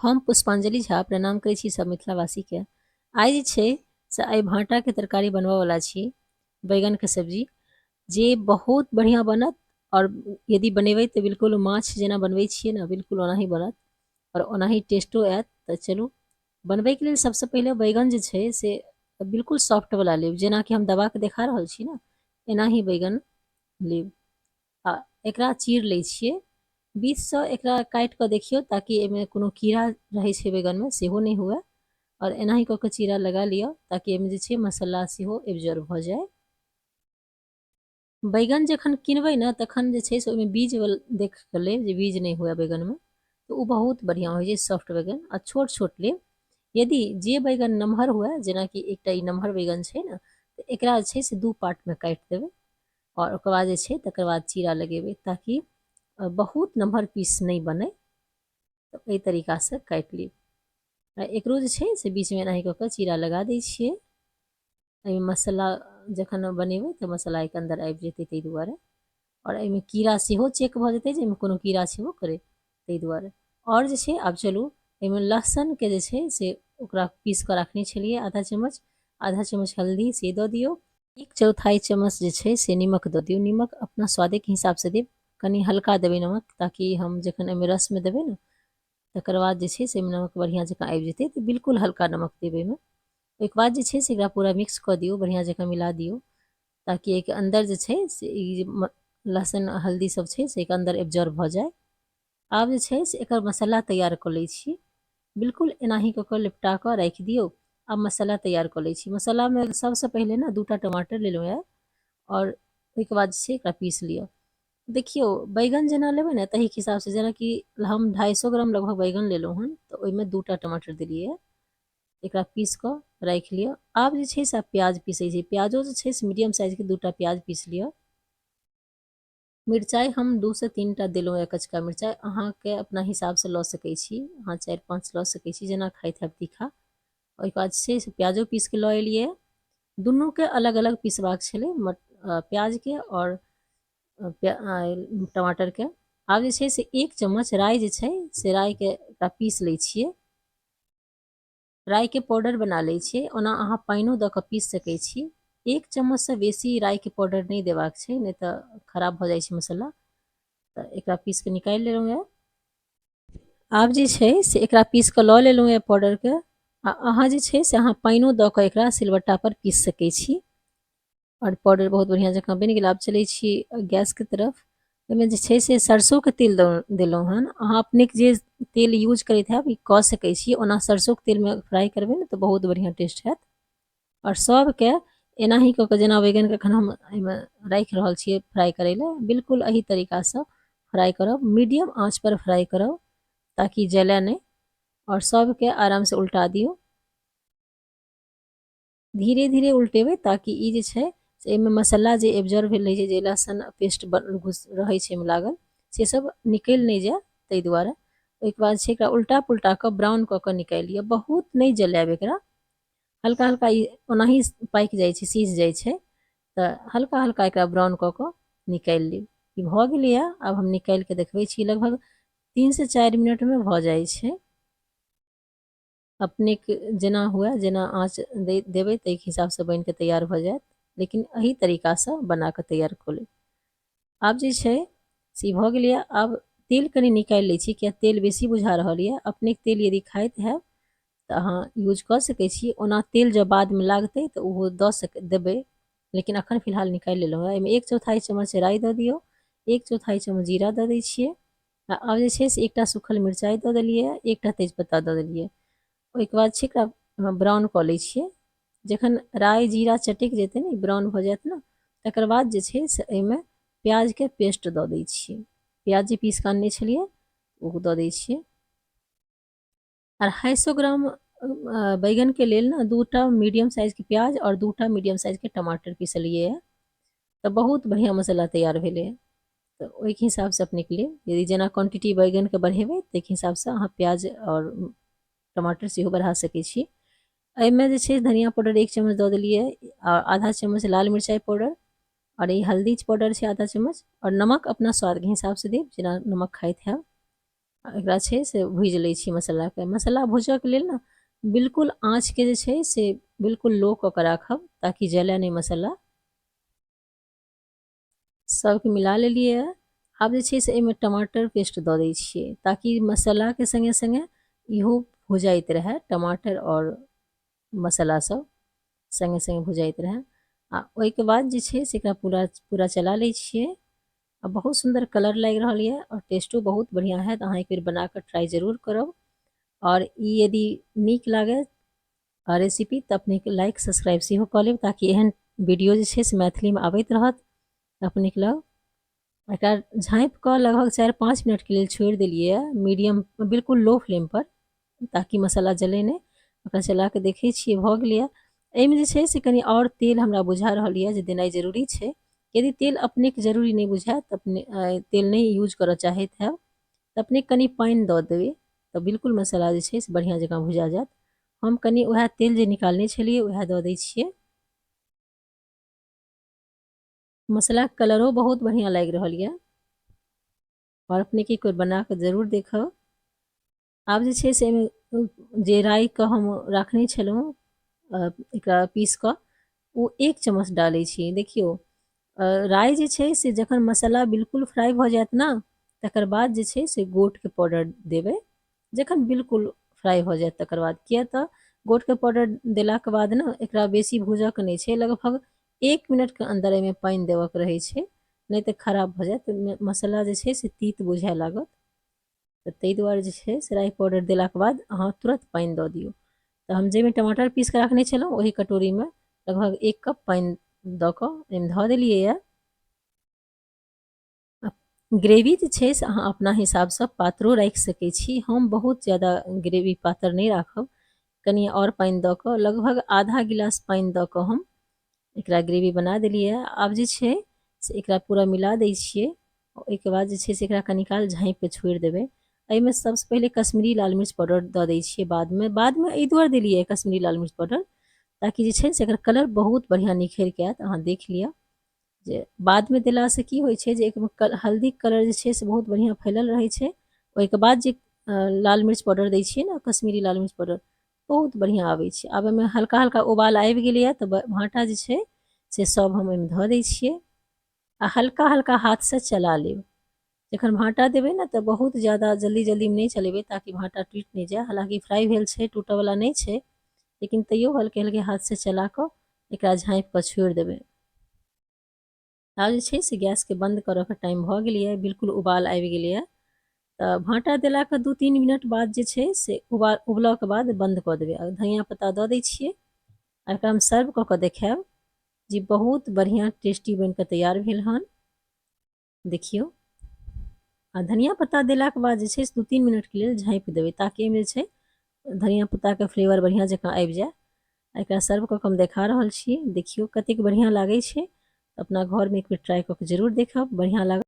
हम पुष्पांजलि झा प्रणाम करै छी सब मिथिलावासीके। आइ जे छै से आइ भाँटाके तरकारी बनबऽवला छी, बैगनके सब्जी, जे बहुत बढ़िआँ बनत। आओर यदि बनेबै तऽ बिल्कुल माछ जेना बनबै छियै ने, बिल्कुल ओनाही बनत आओर ओनाही टेस्टो आयत। तऽ चलू, बनबैके लेल सबसँ पहिले बैगन जे छै से बिल्कुल सॉफ्टवला लेब, जेनाकि हम दबाके देखा रहल छी ने, एनाही बैगन लेब आ एकरा चीर लै छियै बीचसँ। एकरा काटि कऽ देखियौ, ताकि एहिमे कोनो कीड़ा रहै छै बैगनमे, सेहो नहि हुए। आओर एनाही कऽ कऽ चीरा लगा लिअ, ताकि एहिमे जे छै मसाला सेहो एब्जॉर्ब भऽ जाय। बैगन जखन किनबै ने, तखन जे छै से ओहिमे बीज देख कऽ लेब जे बीज नहि हुए बैगनमे, तऽ ओ बहुत बढ़िआँ होइ छै सॉफ्ट बैगन। आ छोट छोट लेब। यदि जे बैगन नमहर हुए, जेनाकि एकटा ई नमहर बैगन छै ने, तऽ एकरा जे छै से दू पार्टमे काटि देबै आओर ओकर बाद जे छै तकर बाद चीरा लगेबै, ताकि बहुत नमहर पीस नहि बनै। तऽ एहि तरीकासँ काटि लेब आ एकरो जे छै से बीचमे एनाही कऽ कऽ चीरा लगा दै छियै। एहिमे मसाला जखन बनेबै तऽ मसाला एहिके अन्दर आबि जेतै, ताहि दुआरे। आओर एहिमे कीड़ा सेहो चेक भऽ जेतै जे एहिमे कोनो कीड़ा छेबो करै, ताहि दुआरे। आओर जे छै, आब चलू, एहिमे लहसनके जे छै से ओकरा पीस कऽ रखने छलियै आधा चम्मच, आधा चम्मच हल्दी से दऽ दियौ। एक चौथाइ चम्मच जे छै से निमक दऽ दियौ। निमक अपना स्वादेके हिसाबसँ देब, कनि हल्का देबै नमक, ताकि हम जखन एहिमे रसमे देबै ने, तकर बाद जे छै से एहिमे नमक बढ़िआँ जकाँ आबि जेतै। तऽ बिल्कुल हल्का नमक देबै एहिमे। ओहिके बाद जे छै से एकरा पूरा मिक्स कऽ दियौ, बढ़िआँ जकाँ मिला दियौ, ताकि एहिके अन्दर जे छै से ई लहसुन हल्दी सब छै से एहिके अन्दर एब्जॉर्ब भऽ जाय। आब जे छै से एकर मसाला तैयार कऽ लै छी। बिल्कुल एनाही कऽ कऽ लिपटा कऽ राखि दियौ। आब मसाला तैयार कऽ लै छी। मसालामे सबसँ पहिले ने दूटा टमाटर लेलहुँ यऽ आओर ओहिके बाद जे छै एकरा पीस लिअ। देखियौ, बैगन जेना लेबै ने, ताहिके हिसाबसँ, जेनाकि हम 250 ग्राम लगभग बैगन लेलहुँ हन, तऽ ओहिमे दूटा टमाटर देलियै। एकरा पीस कऽ राखि लिअ। आब जे छै से आब प्याज पीसै छी। प्याजो जे छै से मीडियम साइजके दूटा प्याज पीस लिअ। मिरचाइ हम 2 से 3 टा देलहुँ यऽ कचका मिरचाइ। अहाँके अपना हिसाबसँ लऽ सकै छी, अहाँ 4 5 लऽ सकै छी, जेना खाइत हैब तीखा। ओहिके बाद से प्याजो पीस कऽ लऽ एलियै। दुनूके अलग अलग पिसबाक छलै, प्याजके आओर टमाटरके। आब जे छै से एक चम्मच राइ जे छै से राइके एकरा पीस लै छियै, राइके पाउडर बना लै छियै। ओना अहाँ पानिओ दऽ कऽ पीस सकै छी। एक चम्मचसँ बेसी राइके पाउडर नहि देबाक छै, नहि तऽ खराब भऽ जाइ छै मसाला। तऽ एकरा पीस कऽ निकालि लेलहुँ यऽ। आब जे छै से एकरा पीस कऽ लऽ लेलहुँ यऽ पाउडरके। आ अहाँ जे छै से अहाँ पानिओ दऽ कऽ एकरा सिलबट्टापर पीस सकै छी। आओर पाउडर बहुत बढ़िआँ जकाँ बनि गेल। आब चलै छी गैसके तरफ। ओहिमे जे छै से सरसोके तेल देलहुँ हन। अहाँ अपनेके जे तेल यूज करैत हैब, ई कऽ सकै छी। ओना सरसोके तेलमे फ्राइ करबै ने, तऽ बहुत बढ़िआँ टेस्ट हैत। आओर सभके एनाही कऽ कऽ, जेना बैगनके एखन हम एहिमे राखि रहल छियै फ्राइ करै लए, बिल्कुल एही तरीकासँ फ्राइ करब। मीडियम आँच पर फ्राइ करब, ताकि जलै नहि। आओर सभके आरामसँ उल्टा दियौ। धीरे धीरे उल्टेबै, ताकि ई जे छै से एहिमे मसाला जे एब्जॉर्ब भेल रहै छै, जे लहसुन पेस्ट घुस रहै छै एहिमे लागल, से सब निकलि नहि जाय, ताहि दुआरे। ओहिके बाद छै एकरा उल्टा पुल्टा कऽ ब्राउन कऽ कऽ निकालि लिअ। बहुत नहि जलायब एकरा, हल्का हल्का। ई ओनाही पाकि जाइ छै, सीझ जाइ छै। तऽ हल्का हल्का एकरा ब्राउन कऽ कऽ निकालि लेब। ई भऽ गेलैए, आब हम निकालि कऽ देखबै छी। लगभग 3 से 4 मिनटमे भऽ जाइ छै। अपनेके जेना हुए, जेना आँच देबै, ताहिके हिसाबसँ बनिके तैयार भऽ जायत, लेकिन एही तरीकासँ बना कऽ तैयार कऽ लेब। आब जे छै से ई भऽ गेलैए। आब तेल कनि निकालि लै छी, किया तेल बेसी बुझा रहल यऽ। अपनेके तेल यदि खाइत हैब, तऽ अहाँ यूज कऽ सकै छी। ओना तेल जँ बादमे लागतै, तऽ ओहो दऽ सक देबै, लेकिन अखन फिलहाल निकालि लेलहुँ हेँ। एहिमे एक चौथाइ चम्मच राइ दऽ दियौ, एक चौथाइ चम्मच जीरा दऽ दै छियै। आ आब जे छै से एकटा सूखल मिरचाइ दऽ देलियै, एकटा तेजपत्ता दऽ देलियै। ओहिके बाद छै एकरा ब्राउन कऽ लै छियै। जखन राइ जीरा चटकि जेतै ने, ब्राउन भऽ जायत ने, तकर बाद जे छै से एहिमे प्याजके पेस्ट दऽ दै छियै। प्याज जे पीस कऽ अनने छलियै, ओ दऽ दै छियै। 250 ग्राम बैगनके लेल ने दूटा मीडियम साइजके प्याज आओर दूटा मीडियम साइजके टमाटर पीसलियै। तऽ बहुत बढ़िआँ मसाला तैयार भेलै। तऽ ओहिके हिसाबसँ अपनेके लेल, यदि जेना क्वान्टिटी बैगनके बढ़ेबै, ताहिके हिसाबसँ अहाँ प्याज आओर टमाटर सेहो बढ़ा सकै छी। एहिमे जे छै धनिया पाउडर एक चम्मच दऽ देलियै आ आधा चम्मच लाल मिरचाइ पाउडर, आओर ई हल्दी पाउडर छै आधा चम्मच, आओर नमक अपना स्वादके हिसाबसँ देब, जेना नमक खाइत हैब। एकरा छै से भूजि लै छी मसालाके। मसाला भूजऽके लेल ने बिल्कुल आँचके जे छै से बिल्कुल लो कऽ कऽ राखब ताकि जलै नहि मसाला। सबके मिला लेलियै। आब जे छै से एहिमे टमाटर पेस्ट दऽ दै छियै ताकि मसालाके सङ्गे सङ्गे इहो भुजाइत रहए, टमाटर आओर मसाला सब सङ्गे सङ्गे भुजाइत रहए। आ ओहिके बाद जे छै से एकरा पूरा पूरा चला लै छियै आ बहुत सुन्दर कलर लागि रहल यऽ आओर टेस्टो बहुत बढ़िआँ हैत। अहाँ एक बेर बना कऽ ट्राइ जरूर करब आओर ई यदि नीक लागए रेसिपी तऽ अपनेके लाइक सब्सक्राइब सेहो कऽ लेब ताकि एहन वीडियो जे छै से मैथिलीमे आबैत रहत अपनेके लग। एकरा झाँपि कऽ लगभग 4-5 मिनटके लेल छोड़ि देलियै मीडियम बिल्कुल लो फ्लेमपर ताकि मसाला जलै नहि। ओकरा चला कऽ देखै छियै भऽ गेलैए। एहिमे जे छै से कनि आओर तेल हमरा बुझा रहल यऽ जे देनाइ जरूरी छै। यदि तेल अपनेके जरूरी नहि बुझायत तऽ अपने तेल नहि यूज करऽ चाहैत हैब तऽ अपने कनि पानि दऽ देबै तऽ बिल्कुल मसाला जे छै से बढ़िआँ जकाँ भुजा जायत। हम कनि उएह तेल जे निकालने छलियै उएह दऽ दै छियै। मसालाके कलरो बहुत बढ़िआँ लागि रहल यऽ आओर अपनेके एक बेर बना कऽ जरूर देखब। आब जे छै से एहिमे जे राइके हम राखने छलहुँ एकरा पीस कऽ ओ 1 चम्मच डालै छी। देखियौ राइ जे छै से जखन मसाला बिल्कुल फ्राइ भऽ जायत ने तकर बाद जे छै से गोटके पाउडर देबै, जखन बिल्कुल फ्राइ भऽ जायत तकर बाद। किया तऽ गोटके पाउडर देलाके बाद ने एकरा बेसी भूजऽके नहि छै, लगभग 1 मिनटके अन्दर एहिमे पानि देबऽके रहै छै, नहि तऽ खराब भऽ जायत, मसाला जे छै से तीत बुझाए लागत। तऽ ताहि दुआरे जे छै से राइ पाउडर देलाके बाद अहाँ तुरन्त पानि दऽ दियौ। तऽ हम जाहिमे टमाटर पीस कऽ रखने छलहुँ ओही कटोरीमे लगभग 1 कप पानि दऽ कऽ एहिमे धऽ देलियै यऽ। ग्रेवी जे छै से अहाँ अपना हिसाबसँ पातरो राखि सकै छी। हम बहुत ज्यादा ग्रेवी पातर नहि राखब, कनि आओर पानि दऽ कऽ लगभग आधा गिलास पानि दऽ कऽ हम एकरा ग्रेवी बना देलियै। आब जे छै से एकरा पूरा मिला दै छियै। ओहिके बाद जे छै से एकरा कनि काल झाँपिके छोड़ि देबै। एहिमे सबसँ पहिले कश्मीरी लाल मिर्च पाउडर दऽ दै छियै। बादमे एहि दुआरे देलियै कश्मीरी लाल मिर्च पाउडर ताकि जे छै से एकर कलर बहुत बढ़िआँ निखरिके आयत। अहाँ देख लिअ जे बादमे देलासँ की होइ छै जे एक हल्दीके कलर जे छै से बहुत बढ़िआँ फैलल रहै छै। ओहिके बाद जे लाल मिर्च पाउडर दै छियै ने, कश्मीरी लाल मिर्च पाउडर, बहुत बढ़िआँ आबै छै। आब एहिमे हल्का हल्का उबाल आबि गेलैए तऽ भाँटा जे छै से सब हम ओहिमे धऽ दै छियै आ हल्का हल्का हाथसँ चला लेब। जखन भाँटा देबै ने तऽ बहुत ज्यादा जल्दी जल्दीमे नहि चलेबै ताकि भाँटा टूटि नहि जाय। हालाँकि फ्राइ भेल छै, टूटयवला नहि छै, लेकिन तैयो हल्के हल्के हाथसँ चला कऽ एकरा झाँपि कऽ छोड़ि देबै। आब जे छै से गैसके बन्द करऽके टाइम भऽ गेलैए, बिल्कुल उबाल आबि गेलैए। तऽ भाँटा देलाके 2-3 मिनट बाद जे छै से उबलऽके बाद बन्द कऽ देबै आ धनिया पत्ता दऽ दै छियै आ एकरा हम सर्व कऽ कऽ देखायब जे बहुत बढ़िआँ टेस्टी बनि कऽ तैयार भेल हन। देखियौ, आ धनिया पत्ता देलाके बाद जे छै से 2-3 मिनटके लेल झाँपि देबै ताकि एहिमे जे छै धनिया पत्ताके फ्लेवर बढ़िआँ जकाँ आबि जाय। एकरा सर्व कऽ कऽ हम देखा रहल छी। देखियौ कतेक बढ़िआँ लागै छै। अपना घरमे एक बेर ट्राइ कऽ कऽ जरूर देखब, बढ़िआँ लागत।